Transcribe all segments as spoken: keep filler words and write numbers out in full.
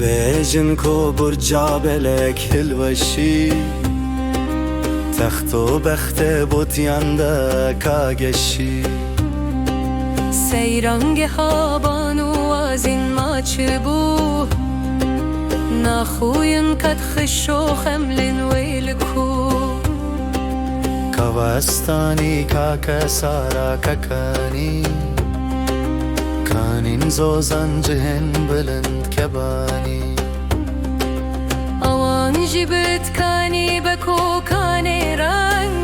Bêjin ku burca belek hilweşî, text û bextê botiyan de ka geşî. Seyrangeha ban û wazîn ma çi bû, naxûyin qet xişo xemlên wê li ku. Ka westanî, ka kesara, ka kanî, kanîn zozan cihên bilind kebanî. Awan jî bit kanî be ku kanê reng,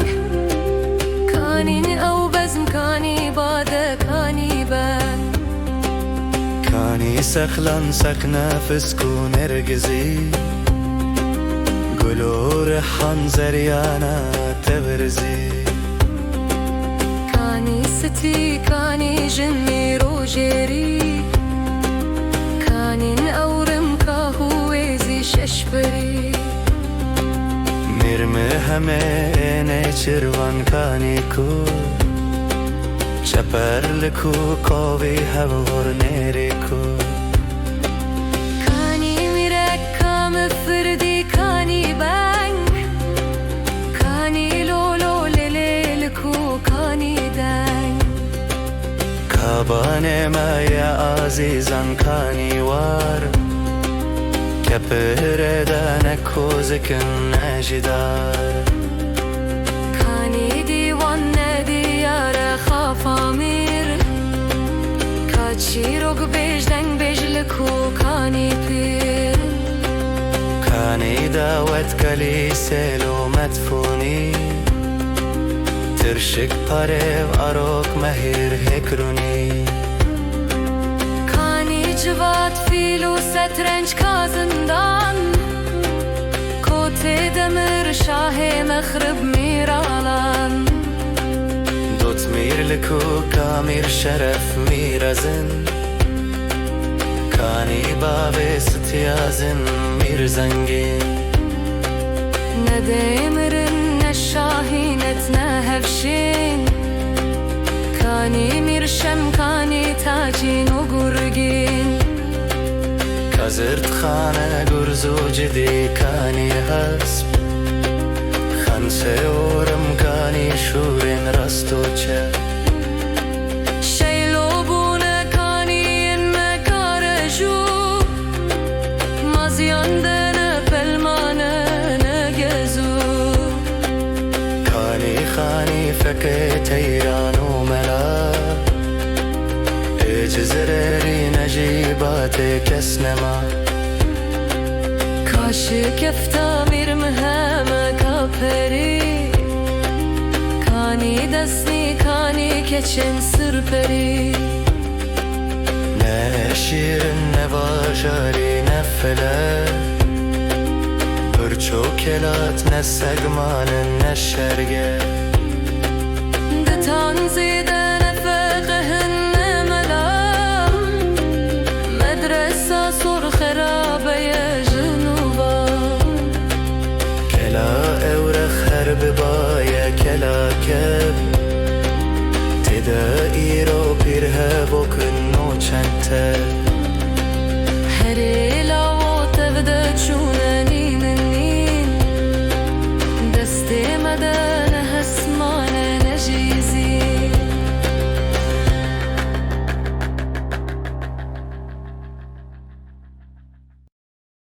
kanîn ew bezm, kanî bade, kanî be. Kanî sexlan, seq nefis ku nergizî, gul û rihan zeryana tevirzî. Kanî sitî, kanî jin mîr û jêrî, kanîn ewrim, kahû wêzî şeşbirî. Mîr mi hemê ênê çirvan kanî ku, çeperlik û kovî hevhor nêrî ku. Kanî mîrek, ka mi firdî, kanî beng, kanî lolo lelêlik û kanî deng. Kabanê me ye azîzan, kanî war, kepirê de ne kozik in ne jî dar. Kanî dîwan ne diyare xafa mîr, ka çîrok bêj deng bêj li ku kanî pîr. Kanî dawet kelî sêl û medfûnî, tirşik parev arok mehîr hêkrûnî. Kanî civat fîl û setrenc ka zindan, kotê demir şahê mexrib mîralan. Dot mîr li ku ka mîr şeref mîr ezin, kanî bavê sitiyazin mîr zengîn. Ne dê mirin, ne şahînet, ne hevşîn, kanî mîr şem, kanî tacîn û gurgîn. Ka zirdxane gurz û cidî, kanî hesp, xensê û rimkanî şûrên rast û çep. Şeylo bûne kanî yên me karejû, maziyan de ne pelmane ne gezû. Kanî xanî fekê teyran û mela, ê Cizirê rî ne jî batê kes nema. Ka şikefta mîr mi heme ka perî, kanî destnî, kanî keçên sirperî. Ne şîrin, ne vajarî, ne file, birço kelat, ne segmanin, ne şerge. Ditan zêde ne feqehin ne mela, medresa sor xerabe ye jin û va. Kela ewrex her bibaye kela kep, tê de îro pîr hevok in û çend te.